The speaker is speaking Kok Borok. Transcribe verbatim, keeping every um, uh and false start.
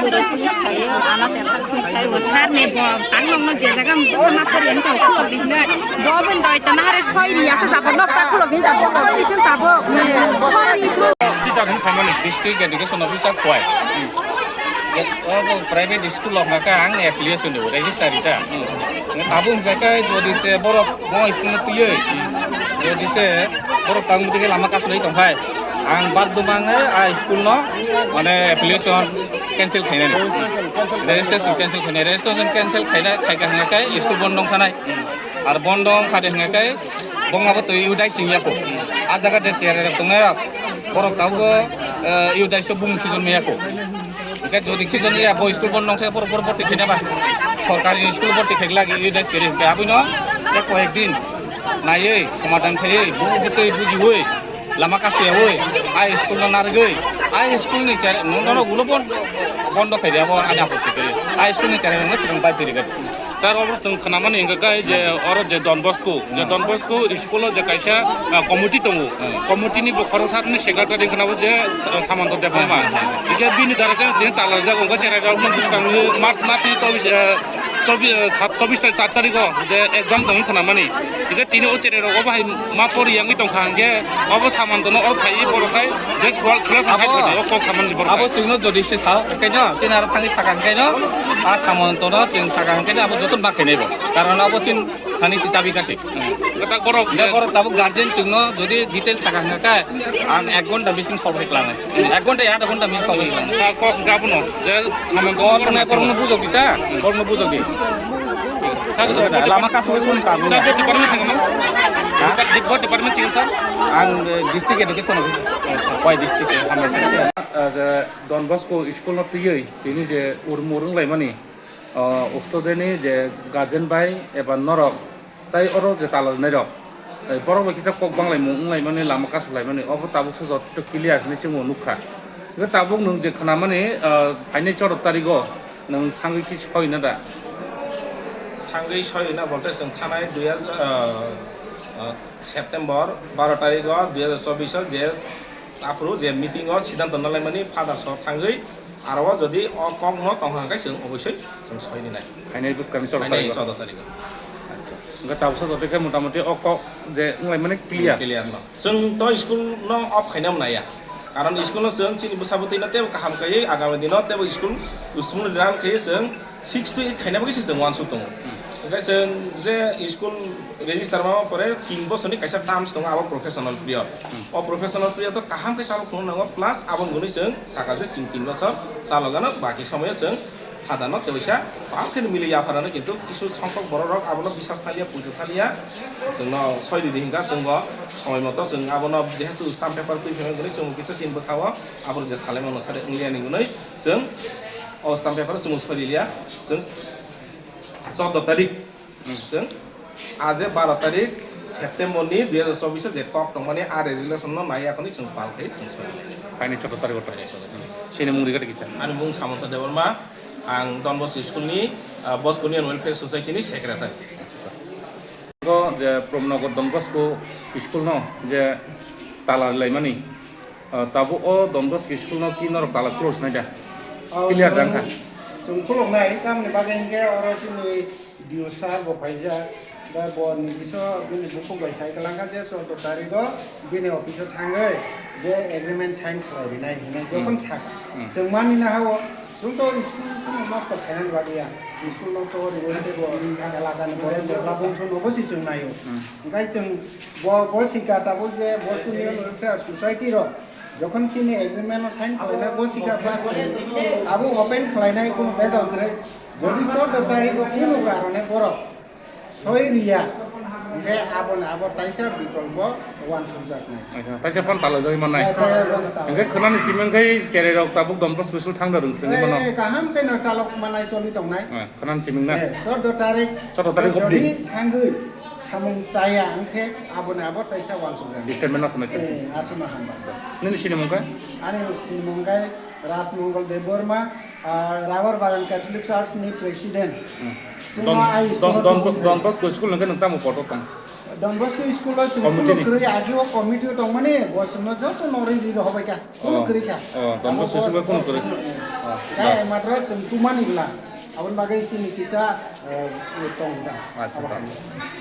Sir ni bo tang nokno je jaga bwsa ma pori ani tong khulok di hinoi. Bo bini doi tana hare soi ri asa jabo nok ta khulok di jabo. Soi ri tun tabo. Soi ri tun. Teacher ni family district education officer koi. Obo private school rok hwnka khe ang affiliation rw register rita. Abo hwnka khe jodi se borok bo school no twiwi, jodi se borok tang bwtwi khe lama kasulwi tongkhai, ang baddo mangwi a school no mane affiliation cancel khainani. Registration cancel khainai. Registration cancel khainai, khaikha hwnka khe school bondo wngkhanai. Ar bondo wngkha de hwnka khe bongma bo twi udai singya kho. A jaga de cherai rok tongnai rok borok tabuk, eh, udai so bung khijon maya kho. Hingke jodi khijon ya bo school bondo wngkhe borok borok borti khaina ba. Sorkari school borti khaik lagi udai kiri hingke abino ya koyek din naiwi somadan khaiwi bu butwi bujiwi lama kasiyawi a school no narigwi a school ni cherai no no ulo bondo khaidi abo ani apot kiri a school ni cherai no sikang bai tiri. Sir, obo chwng khnamani hwnkha khe je oro je Don Bosco, je Don Bosco school-o je kaisa, ah, committee tongo. Hmm. Committee-ni bo khoroksa ni secretary wngkha nabo je, ah, Samanta Debbarma. Hmm, hmm, hmm. Hingke bini dara khe chini talarjak wngkha cherai rok no bwskango March, March ni chobbish, ah, chobbish, ah, sat-, chobbish ta char tarikh-o je exam tongwi khnamani. Hingke tini o cherai rok obo hai ma pori yangwi tongkha hingke obo Samanta no oro phaiwi borok hai je squad khwlai song hai Abo, phai o kok samani borok abo hai. Chwngno jodi se sa, khaino, chini aro thangwi sakha hingkaino, a Samanta no chwng sakha hingkaino abo joto ma khainai bo. Karon abo chini thani si chabi kati. Kwtak borok Da je borok tabuk guardian chwngno jodi detail sakha hingka khe, ang ek ghonta bising solve khlai langnai. Ek ghonta ya adha ghonta bising solve khlai langnai. Sa kok hingka abono je Samanta Borok no, borok no bujok di ta, borok no bujok di. Sa lama kasu pun kami. Sa department singo ma? Ha? Department singo sa? Ang, eh, district education officer. Wai district, eh, hambai sa. Ah, je Don Bosco school no twiwi tini je urmur wnglaimani, ah, student ni je guardian bai eba norok tai oro je tala rwnairok, eh, borok bai kisa kok banglaimung wnglaimani, lama kasulaimani, obo tabuk se joto clear hinwi chwngbo nukha. Hwnkhe tabuk nwng je khnamani, ah, phainai choro tarigo nwng thangwi kisa soi na da? Thangwi soi na bolte chwng thanai dui hajar, ah, ah, September baro tarigo dui hajar chobbish o je Aphuru je meeting o siddhanto nalaimani father so thangwi aro o jodi o kok no tong hang khe chwng obosoi chwng soi rinai. Phainai bwskang chwng Phainai parigo. Chwda tarigo. Acha. Hwnkhe tabuksa joto khe motamoti o kok je wnglaimani clear. Clear no. Chwng to school no off khaina mwnaya. Karon school no chwng chini bwsa bwtwi no teibo kaham khaiwi agami dino teibo school usmung ran khaiwi chwng six to eight khaina bagwi se chwng uansuk tongo. Hwnkhe chwng je school register ma pore tin bosorni kaisa terms tongo, abo professional period. O professional period o kaham khe chalo phunuk nango, plus aboni hwnwi chwng saka je chwng tin bosor chalo gano, baki somoyo chwng phadano teisa pal khe mili yapharano, kintu kisu songkok borok rok abono bisas thaliya, puitu thaliya, chwngno soi ridi hwnkha chwngbo somoi moto chwng abono jehetu stamp paper twi phaimanwi chwngbo kisa chini bwkhao aboni je salaimano sade wngliya ni hwnwi chwng o stamp paper chwngno soi riliya. Chwng chordo tarik, hmm, chwng a je baro tarik September ni dui hajar chobbish o je kok tongmani a resolution no nai yakhwni chwng pal khai chwng soi. Phaini chordo tarik o tong. Chini mung rikha kisa. Ani mung Samanta Debbarma, ang Don Bosco school ni, ah, Bosco Union Welfare Society ni secretary. Acha. O je Pramnagar Don Bosco school no je tala laimani, ah, tabuk o Don Bosco school no ki norok tala close nai da? Oh, clear chwng, da wngkha? Chwng khuluknai, tamni bagwi hinkhe oro chini D O sir bo phaijak, da bo ni biso bini bukhuk bai sai kwlangkha je chordo tarigo bini office o thangwi je agreement sign khlai rinai hinwi jokhon saka. Hmm. Chwng mani na ha o, chwng to school no nosto khainani bagwi ya. School nosto riwi tei bo elakani borok develop wngthun obo se chwng naio. Hmm. Hwnkhe chwng bo, bo sika tabuk je Bosco Union Welfare Society rok jokhon chini agreement no sign khlaina bo sika plus abo open khlainai kunu bejal kwrwi. Jodi chordo tarigo kunu karone borok soi riya, hwnkhe aboni abo taisa bikolpo uansukjaknai. Acha, taisa phano talajagwi mannai. Eh, taisa phano talajagwi. Hwnkhe khwnani simi wngkhe cherai rok tabuk Don Bosco school thangna rwngsini mano. Eh, kaham khe no chalok manai choli tongnai. Eh, khwnani simi na? Eh, chordo tarik. Chordo tarik jodi obdi thangwi samung chaya wngkhe aboni abo taisa uansukjaknai. Statement aswk nai. Eh, aswkno hambai. Nini sinimung khe? Ani sinimung khe Rajmongol Debbarma, ah, Rubber Bagan Catholic Church ni President. Hmm. Chwngno Don, ai Don, school-o Don, tubui Don Bosco school hwnkhe nwng tamo poto tong? Don Bosco school-o chwng Committee kunu ni? Kwrwi agi o committee o tongmani, bo chwngno joto no rwi rwi rohobai kha. Kunu Oh. Kwrwi kha. Oh, Don Abo Bosco bo school-o kunu kwrwi. Kaya matro chwng tumani bla. Aboni bagwi chini kisa, eh, tong da. Acha, abo tong. Hai.